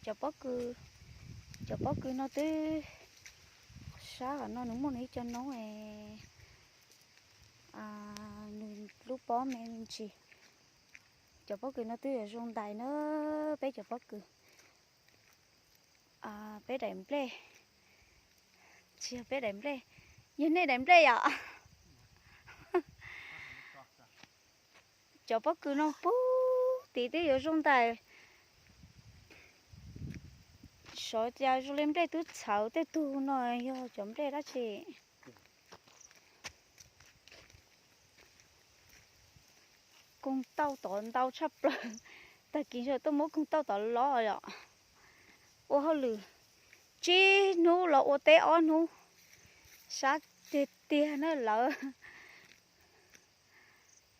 Cov pob kws, cov pob kws no twb sab qhov no nws muaj nws ib co noob, nws lub pob me me ntsis. Cov pob kws no twb yuav zoo ntais na, peb cov pob kws, peb daim nplej, tsis yog peb daim nplej, yog nej daim nplej yom. Cov pob kws no pug tid twb yuav zoo ntais. Xyov cas zoo li nplej twb txhawv, tej tug no yog cov nplej dab tsi. Koog tauj tod ntau tshaj plaws, tag kis ntshe tuaj muab koog tauj tod lob yom. Ua hauj lwm tsib hnub los ua teb ob hnub, sab tiag tiag na lawv.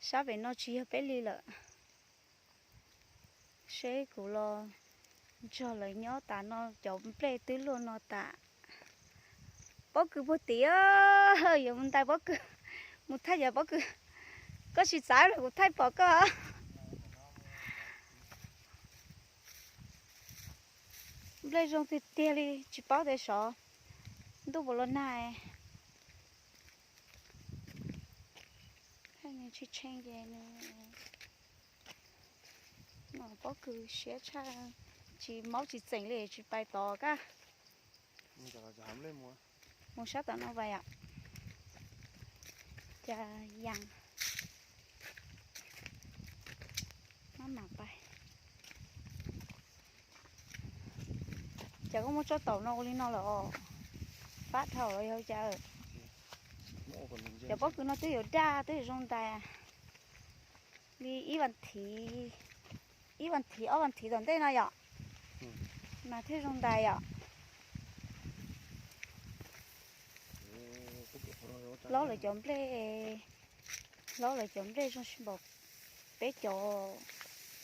Sab pem no tsis yog peb li lawm. Seb kuv los nrog lawv nyob tas no cov nplej twb luaj no tas. Pob kws puag tid, yuav mus ntais pob kws, mus thaij cov pob kws. Koj tsis txav los kuv thaij pom koj. Nplej zoo tiag tiag li, tsis paub tias sov ntuj puas los nag. Thaij nws tshee tshee ces nws, pob kws siab tshaj, tsis maub tsis txeem li tsis pais tod kab. Mus sab tom no pais yom. Cas yas, maj mam pais. Cas koj muab tsob taum no ua li no lawm os? Fab dhau los yog cas? Cov pob kws no twb yuav daj twb yuav zoo ntais li ib vas thiv, ib vas thiv ob vas thiv tom ntej no yom, mas thiaj zoo ntais yom. Lob lawv cov nplej, lob lawv cov nplej zoo sib npaum peb cov.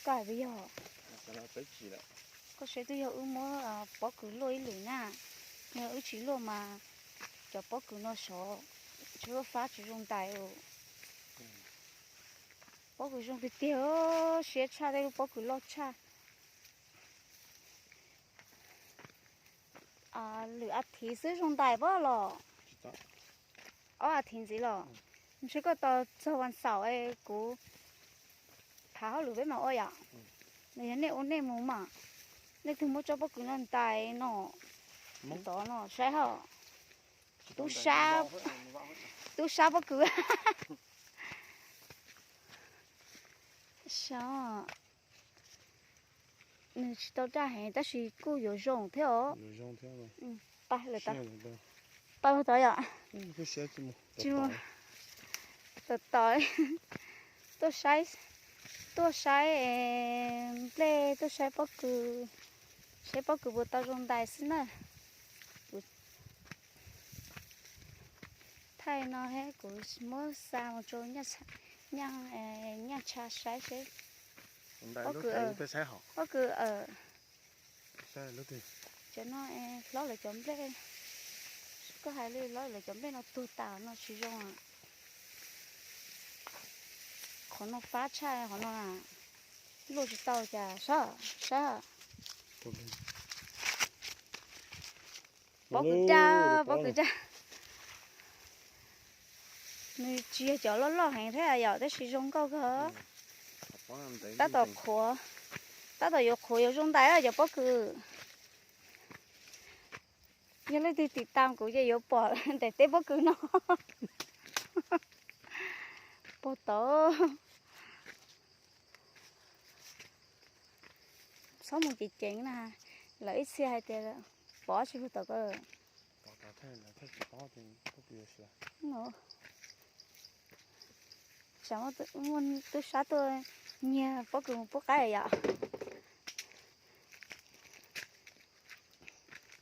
Koj hais puas yog? Koj saib twb yog wb muab pob kws luaj ib lwm na, yog wb tsis luaj mas cov pob kws no sov tsis luaj fab tsis zoo ntais. Pob kws zoo tiag tiag, siab tshaj tej lub pob kws loj tshaj. Lwm a thiv xwb zoo ntais pob los? Ob a thiv ntxiv los? Ntshe koj tos txog vas xaum kuv thav hauj lwm peb mam ua yom. Nws yog nej ua nej mus mas, nej twg muab tsob pob kws no ntais no, tod no saib hauj. Tub sab, tub sab pob kws. Xyov, nws tsis tau daj heev tab sis kuj yuav zoo thiab os. Pab lawm tod, pab tod yom. Tsis mus, tom tom, tuaj saib, tuaj saib nplej, tuaj saib pob kws, saib pob kws puas tau zoo ntais xwb na. Thaij no thiab kuv muab xa mus rau Nyaj Tsha saib seb. Pob kws, pob kws, cov no hlob lawv cov nplej, koj hais li hlob lawv cov nplej no tuag tas no tsis zoo. Qhov no fab tshaj qhov no, luaj tsis tau cas sab, sab. Pob kws daj, pob kws daj. Nws tsis yog cov loj loj heev thiab yom, tab sis zoo nkauj kawg. Tab tom qhuav, tab tom yuav qhuav yuav zoo ntais cov pob kws. Yog leej twg tiv tas kuv ces yuav pom ntais teb pob kws no. Pog tod, txhob mus ceev ceev na, lawv ib txhia hais tias pov tsis pug tom ko. Tsam muaj tub sab tuaj nyiag pob kws mus pub qaib yom.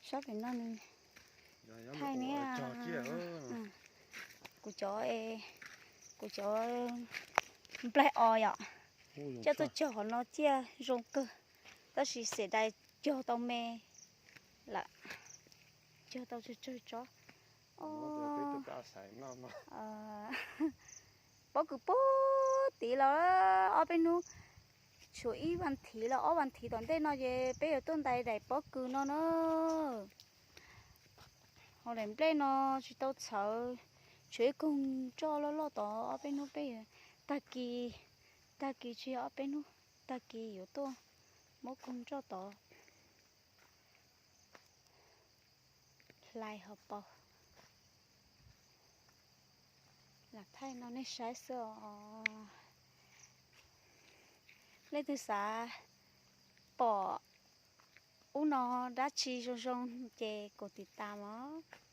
Sab pem no nws thaij niab, kuv cov, kuv cov nplaig os yom, coj tuaj cog qhov no ciaj zoo kawg, tab sis xiam dais cog tau me lawm, cog tau tsawg tsawg tsob. Pob kws puag tid los ob peb hnub, Tshuav ib vas thiv los ob vas thiv tom ntej no ces peb yuav tuaj ntais daim pob kws no na. Hauv daim nplej no tsis tau txhawv, tshuav ib koog nroj loj loj tod. Ob peb hnub peb yuav, tag kis, tag kis tsis yog ob peb hnub, tag kis yuav tuaj muab koog nroj tod hlais hauv paus. Lam thaij no nej saib xwb os. Leej twg xav pom ub no dab tsi zoo zoo ces kom tiv tas os.